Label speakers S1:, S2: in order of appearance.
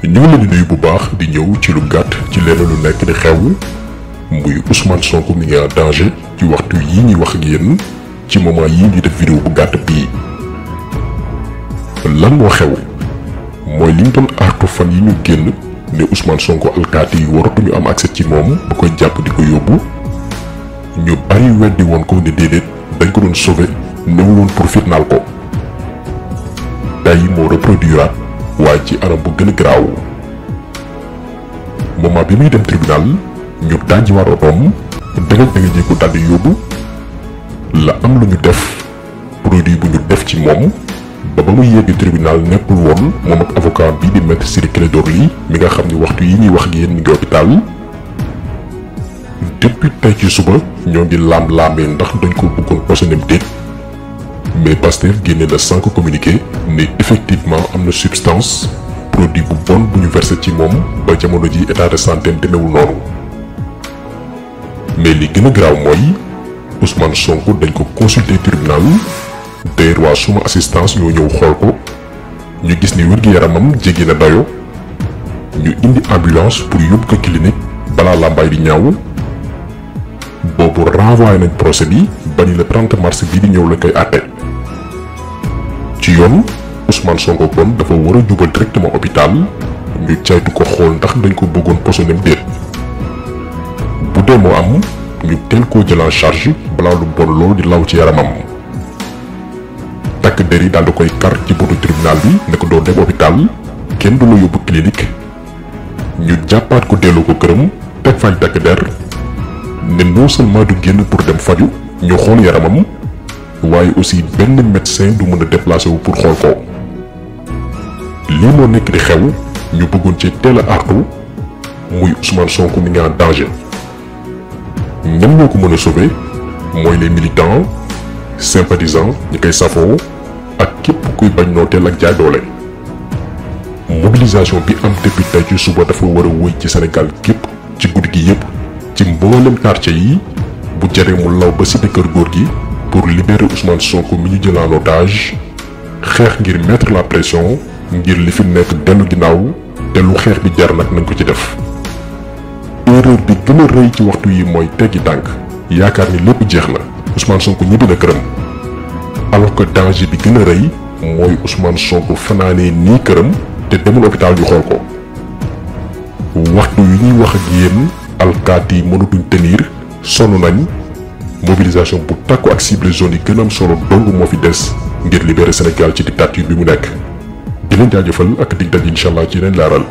S1: ñu ngi leen di nuyu bu baax di ñëw ci lu gàtt ci lenn lu nekk di xew muy Ousmane Sonko mi ngi en danger ci waxtu yi ñuy wax ak yéen ci moment yi ñu def vidéo bu gàtt bii. lan moo xew mooy li ñu doon artu fan yi ñu génn ne Ousmane Sonko alkaati yi waratuñu am accès ci moom ba koy jàpp di ko yóbbu ñu bari weddi woon ko ne déedéet dañ ko doon sauver newul woon pour fitnaal ko. tey moo reproduiraat waaye ci anam bu gën a garaaw moment bi muy dem tribunal ñu dajjiwaat otoom dëgg ji ko daldi yóbbu la am lu ñu def produit bu ñu def ci moom ba muy yegg tribunal nekkul woon moom ak avocat bi di maître Ciré Clédor Ly mi nga xam ni waxtu yi ñuy wax ak yéen mi ngi hôpital. depuis tey ci suba ñoo ngi laam-laamee ndax dañ ko bëggoon posé déet mais Pastef génne na 5 communiqué ne effectivement am na substance produit bu bon bu ñu versé ci moom ba jamono ji état de santé demewul noonu. mais li gën a garaaw mooy Ousmane Sonko dañ ko consulter tribunal d'ailleurs waa suma assistance ñoo ñëw xool ko ñu gis ni wér-gi-yaramam jéggi na dayo ñu indi ambulance pour yóbbu ko clinique balaa làmbaay di ñaaw. boobu renvoyé nañ procès bi ba ni le 30 mars bii di ñëw la koy àtte. ci yoon Ousmane Sonko kon dafa war a jubal directement hôpital ñu caytu ko xool ndax dañ ko bëggoon posonem déet bu dee moo am ñu teel koo jël en charge balaa lu bon loolu di law ci yaramam. takk der yi daal di koy kar ci buntu tribunal bi ne ko doo dem hôpital kenn du la yóbbu clinique ñu jàppaat ko delloo ko këram teg fay takk der ne non seulement du génn pour dem faju ñu xool yaramam waaye aussi benn médecin du mën a déplacé wu pour xool ko. lii moo nekk di xew ñu bëggoon ci teel a artu muy Ousmane Sonko mi ngi en danger. ñan ñoo ko mën a sauver mooy les militants sympathisants ñi koy safoo ak képp kuy bañ nooteel ak jaay doole. mobilisation bi am depuis tey ci suba dafa war a wëy ci Sénégal képp ci guddi gi yépp ci mboolem quartier yi bu jaree mu law ba cité kër góor gi pour libérer Ousmane Sonko mi ñu jël en otage xeex ngir mettre la pression ngir li fi nekk dellu ginnaaw te lu xeex bi jar nag nañ ko ci def. erreur bi gën a rëy ci waxtu yi mooy teggi tànk yaakaar ni lépp jeex na Ousmane Sonko ñibbi na këram alors que danger bi gën a rëy mooy Ousmane Sonko fanaanee nii këram te demul hôpital ñu xool ko. waxtu yi ñuy wax ak yéen alkaati yi mënatuñ tenir sonn nañ mobilisation bu takku ak cible zone yi gën a am solo dong moo fi des ngir libérer Sénégal ci dictature bi mu nekk. di leen jaajëfal ak dig daje incha allah ci yeneen laaral.